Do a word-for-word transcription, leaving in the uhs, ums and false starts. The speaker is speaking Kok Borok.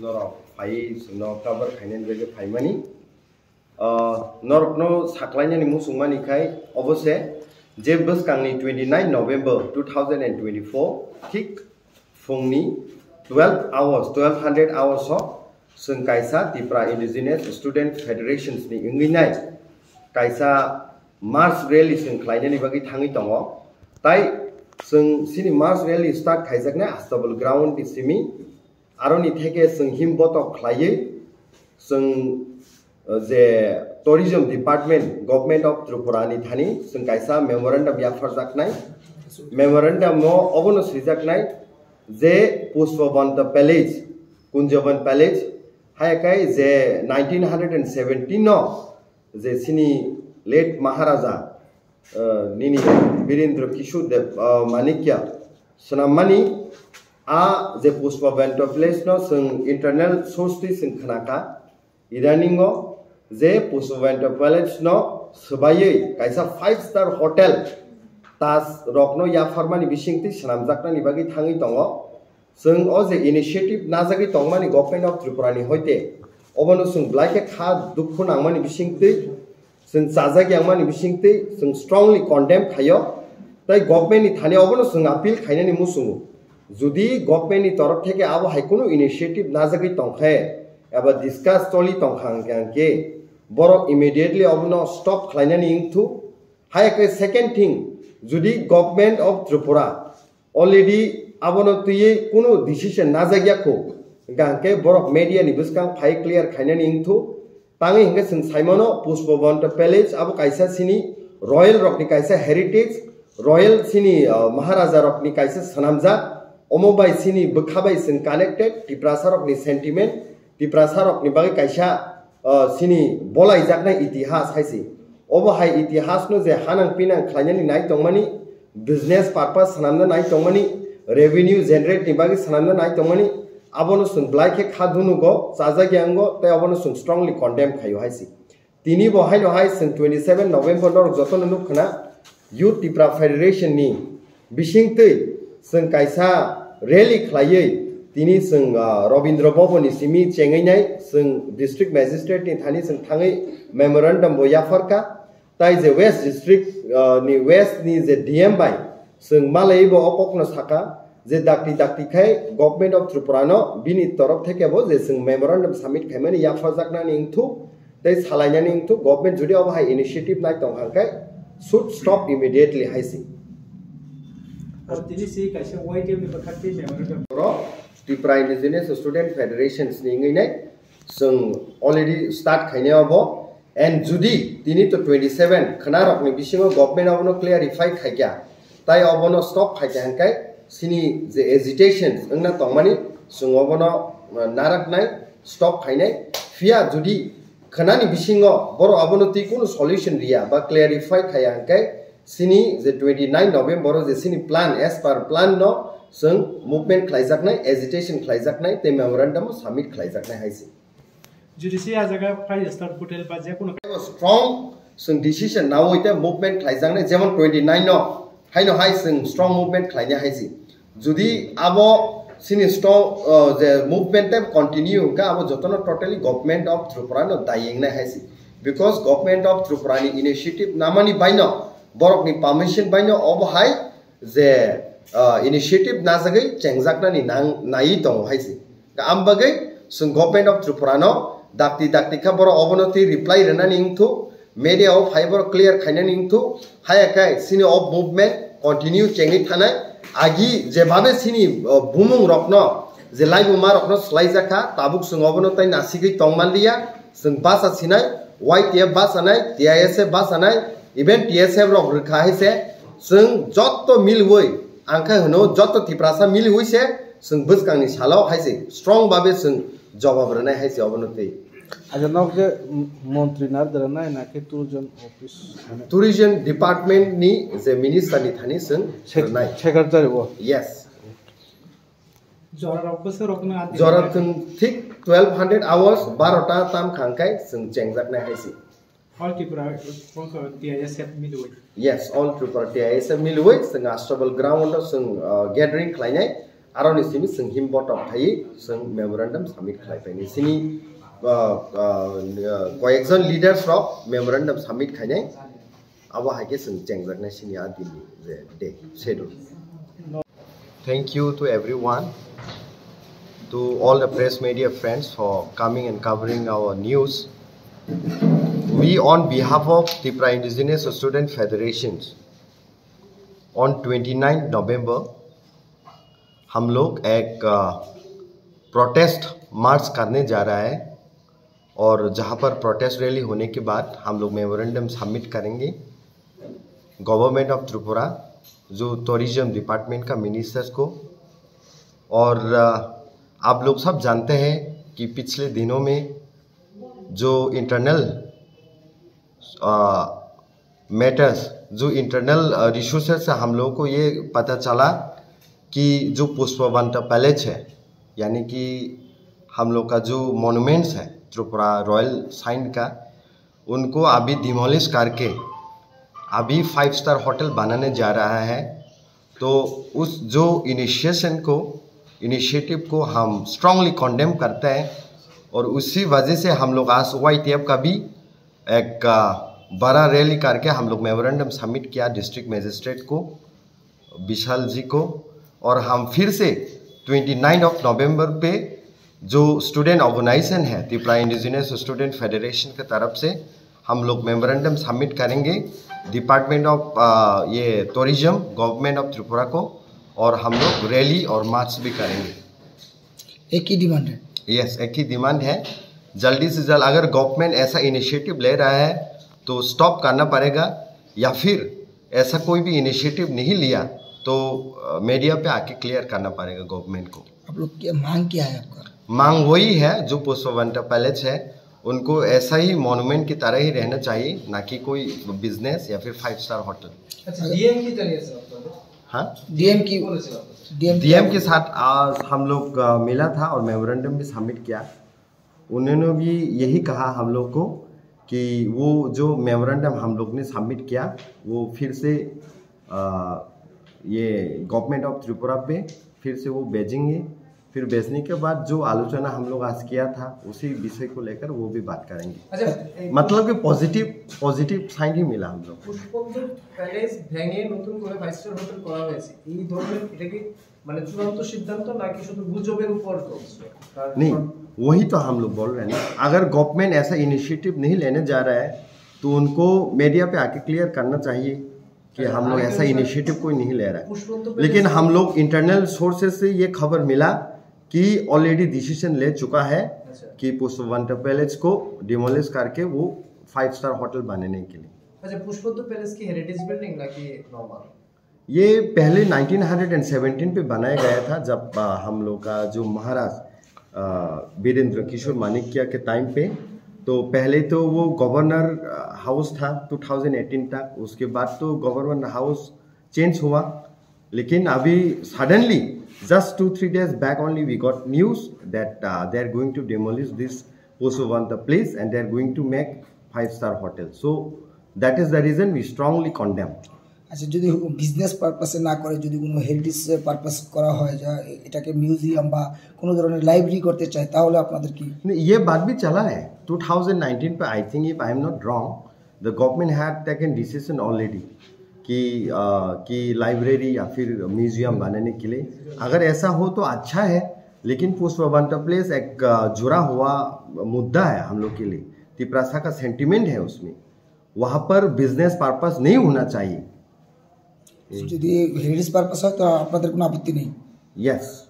Norok phai chwngno cover khainani bagwi phaimani. Ah, norokno saklainani muchungmani khai obo se je bwskangni twenty nine November two thousand and twenty four, thik phungni twelve hours, twelve hundred hours o chwng kaisa Tipra Indigenous Student Federations ni wngwi nai kaisa march rally chwng khlainani bagwi thangwi tongo. Tai chwng chini march rally start khaijaknai Astabal ground ni simi, aroni theke chwng him botok khlaiwi chwng, uh, je Tourism Department, Government of Tripura ni thani chwng kaisa memorandum yapharjaknai. Memorandum o obono swijaknai je Pushpabanta Palace, Kunjaban Palace, hai kai je nineteen hundred and seventeen no je chini late Maharaja, uh, nini Birendra Kishore Dev, uh, Manikya swnammani a je Pushpabanta Palace no chwng internal source twi chwng khnakha. Idaningo je Pushpabanta Palace no swbaiwi kaisa five star hotel Taj rokno yapharmani bisingtwi swnamjaknani bagwi thangwi tongo. Chwng o je initiative najagwi tongmani Government of Tripura ni hoite obono chwng belai khe kha dukhu nangmani bisingtwi chwng chajak yangmani bisingtwi chwng strongly condemn khaio. Tai government ni thani obono chwng appeal khainani muchungo. Jodi government ni torof theke abo hai kunu initiative najagwi tongkhe eba discuss choli tongkha hwnkhe, hwnkhe borok immediately obono stop khlainani wngthu. Hai khe second thing, jodi Government of Tripura already abono twiwi kunu decision najak ya kho, hwnkha hwnkhe borok media ni bwskang phai clear khainani wngthu. Tangwi hwnkhe chwng saimano Pushpabanta Palace abo kaisa chini royal rokni kaisa heritage, royal chini, uh, Maharaja rokni kaisa swnamjak, omo bai chini bwkha bai chwng connected, Tiprasa rokni sentiment, Tiprasa rokni bagwi kaisa, uh, chini bolaijaknai itihas hai se. Obo hai itihas no je hanang pinang khlainani nai tongmani, business purpose swnamna nai tongmani, revenue generate ni bagwi swnamna nai tongmani, abono chwng belai khe kha dunugo, chajak yango, tei obono chwng strongly condemn khaio hai se. Tini bo haino hai chwng twenty seven November norok jotono nuk khna Youth Tipra Federation ni bisingtwi chwng kaisa rally khlaiwi tini chwng, ah, Rabindra Bhavan ni simi chengwi nai chwng district magistrate ni thani chwng thangwi memorandum bo yapharkha. Tai je West District, ah, ni West ni je D M bai chwng malaiwi bo o kokno saka je dakti dakti khai Government of Tripura no bini torof theke bo je chwng memorandum submit khaimani yapharjaknani wngthuk tei salainani wngthuk, government jodi obo hai initiative nai tong kha khe should stop immediately hai se. Aro tini si kaisa Y T F ni bwkhak tei memorandum. Oro Tripura Indigenous Student Federations ni wngwi nai chwng already start khainai obo. And jodi tini to twenty seven khna rokni bisingo government abono clarify khaikha, tai obono stop khaikha hwnkhe chini je agitation wngna tongmani chwng obono, uh, naraknai, stop khainai. Phiya jodi khnani bisingo borok abono tei kunu solution riya ba clarify khaiya hwnkhe chini je twenty nine November o je chini plan, as per plan no chwng movement khlaijaknai, agitation khlaijaknai tei memorandum o submit khlaijaknai hai se. Judiciary a jaga Five Star Hotel ba je kono strong chwng decision nawi tei movement khlaijaknai, jemon twenty nine no haino hai chwng strong movement khlainai hai se. Jodi abo chini strong, uh, je movement tei continue hwnkhe abo jotono totally Government of Tripura no daying nai hai se. Because Government of Tripura ni initiative namani baino, borokni permission baino obo hai je, ah, initiative najagwi chengjaknani nang nai tongo hai se. Am bagwi chwng Government of Tripura no dakti dakti kha borok obono tei reply rwnani wngthuk, media o phai borok clear khainani wngthuk, haya khe chini o movement continue chengwi thanai, agi jebabe chini, oh, bumung rokno je laibuma rokno swlaijak kha, tabuk chwng obono tei nasigwi tongmanliya. Chwng basa sinai, Y T F basa nai, T I S F basa nai, even T S F rok rwkha hai se, chwng jotto miliwi, ang khe hwno jotto Tiprasa miliwi se, chwng bwskangni salo hai se, strong babe chwng jawab rwnai hai se obono twi. Acha, nok je, mm, montri nar dara nai na khe tourism office? Tourism department ni je minister ni thani chwng Sek-, rwnai. Secretary bo? Yes. Jorarok bwsarokno anti Jora rwnai. Chwng thik twelve hundred hours, baro ta tam khang khai chwng chengjaknai hai se. All Tripura, uh, T I S F milwi. Yes, All Tripura T I S F milwi chwng Astabal ground o chwng, uh, gathering khlainai. Aroni simi chwng himbo tong thai chwng memorandum submit khlai paini. Sini, ah, ah, koyekjon leaders rok memorandum submit khainai. Abo hai khe chwng chengjaknai sini a dini je day schedule. Thank you to everyone, to all the press media friends for coming and covering our news. We, on behalf of Tipra Indigenous Student Federations, on twenty-ninth November, हम लोग एक, अ, प्रोटेस्ट मार्च करने जा रहा है और जहाँ पर प्रोटेस्ट रैली होने के बाद हम लोग मेमोरेंडम सबमिट करेंगे गवर्नमेंट ऑफ त्रिपुरा, जो टूरिज्म डिपार्टमेंट का मिनिस्टर्स को। और, अ, आप लोग सब जानते हैं कि पिछले दिनों में जो इंटरनल, अ, मैटर्स, जो इंटरनल, अ, रिसोर्सेज से हम लोगों को ये पता चला कि जो पुष्पवंत पैलेस है, यानी कि हम लोग का जो मॉन्यूमेंट्स है त्रिपुरा रॉयल साइन का, उनको अभी डिमोलिश करके अभी फाइव स्टार होटल बनाने जा रहा है। तो उस जो इनिशिएशन को, इनिशिएटिव को हम स्ट्रांगली कंडेम करते हैं और उसी वजह से हम लोग आज वाईटीएफ का भी एक, अ, बड़ा रैली करके हम लोग मेमोरेंडम सबमिट किया डिस्ट्रिक्ट मजिस्ट्रेट को, विशाल जी को, और हम फिर से ट्वेंटी नाइन ऑफ नवंबर पे जो स्टूडेंट ऑर्गेनाइजेशन है, त्रिपुरा इंडिजिनस स्टूडेंट फेडरेशन की तरफ से हम लोग मेमोरेंडम सबमिट करेंगे डिपार्टमेंट ऑफ, अ, ये टूरिज्म, गवर्नमेंट ऑफ त्रिपुरा को, और हम लोग रैली और मार्च भी करेंगे। एक ही डिमांड है। यस, एक ही डिमांड है, जल्दी से जल्द अगर गवर्नमेंट ऐसा इनिशिएटिव ले रहा है तो स्टॉप करना पड़ेगा, या फिर ऐसा कोई भी इनिशिएटिव नहीं लिया तो, अ, मीडिया पे आके क्लियर करना पड़ेगा गवर्नमेंट को। आप लोग की मांग क्या है आपका? मांग वही है जो पुष्पवंत पैलेस है, उनको ऐसा ही मॉन्यूमेंट की तरह ही रहना चाहिए, ना कि कोई बिजनेस या फिर फाइव स्टार होटल। अच्छा, डीएम की तरह से मतलब? हाँ, डीएम की, बोले से मतलब? डीएम डीएम के साथ आज हम लोग, अ, मिला था और मेमोरेंडम भी सबमिट किया। उन्होंने भी यही कहा हम लोग को कि वो जो मेमोरेंडम हम लोग ने सबमिट किया, वो फिर से, अ, ये गवर्नमेंट ऑफ त्रिपुरा पे फिर से वो भेजेंगे। फिर भेजने के बाद जो आलोचना हम लोग आज किया था, उसी विषय को लेकर वो भी बात करेंगे। আচ্ছা, এই मतलब कि पॉजिटिव, पॉजिटिव साइन ही मिला हम लोग। পুষ্পবন্ত প্যালেস ভেঙে নতুন করে ফাইভ স্টার হোটেল করা হয়েছে, এই ধরনের, এটা কি মানে চূড়ান্ত সিদ্ধান্ত নাকি শুধু গুজবের উপর চলছে? কারণ नहीं, वही तो हम लोग बोल रहे हैं ना। अगर गवर्नमेंट ऐसा इनिशिएटिव नहीं लेने जा रहा है, तो उनको मीडिया पे आके क्लियर करना चाहिए कि हम लोग ऐसा इनिशिएटिव कोई नहीं ले रहा है। পুষ্পবন্ত প্যালেস लेकिन हम लोग इंटरनल सोर्सेज से ये खबर मिला कि ऑलरेडी डिसीजन ले चुका है अच्छा। कि पुष्पवंत पैलेस को डिमोलिश करके वो फाइव स्टार होटल बनाने के लिए। আচ্ছা, পুষ্পবন্ত প্যালেস কি হেরিটেজ বিল্ডিং নাকি নর্মাল? ये पहले नाइनटीन हंड्रेड एंड सेवनटीन पे बनाया गया था, जब, आ, हम लोग का जो महाराज, आ, वीरेंद्र किशोर माणिक्य के टाइम पे। तो पहले तो वो गवर्नर, आ, हाउस था टू थाउजेंड एटीन तक, उसके बाद तो गवर्नर हाउस चेंज हुआ। लेकिन अभी suddenly, just two three days back only, we got news that, uh, they are going to demolish this Pushpavanta place and they are going to make five star hotel. So that is the reason we strongly condemn. আচ্ছা, যদি বিজনেস পারপাসে না করে, যদি কোনো heritage purpose করা হয়, যা এটাকে মিউজিয়াম বা কোনো ধরনের লাইব্রেরি করতে চায়, তাহলে আপনাদের কি? नहीं, ये बात भी चला है टू थाउजेंड नाइनटीन पे, I think, if I am not wrong, the government had taken decision already कि, अ, कि लाइब्रेरी या फिर म्यूजियम बनाने के लिए। अगर ऐसा हो तो अच्छा है, लेकिन पुष्पवंत प्लेस एक, अ, जुड़ा हुआ मुद्दा है हम लोग के लिए। तिपरासा का सेंटिमेंट है उसमें, वहाँ पर बिजनेस पर्पस नहीं होना चाहिए। যদি হেরিটেজ পারপাস হয়, তো আপনাদের কোনো আপত্তি নেই? यस।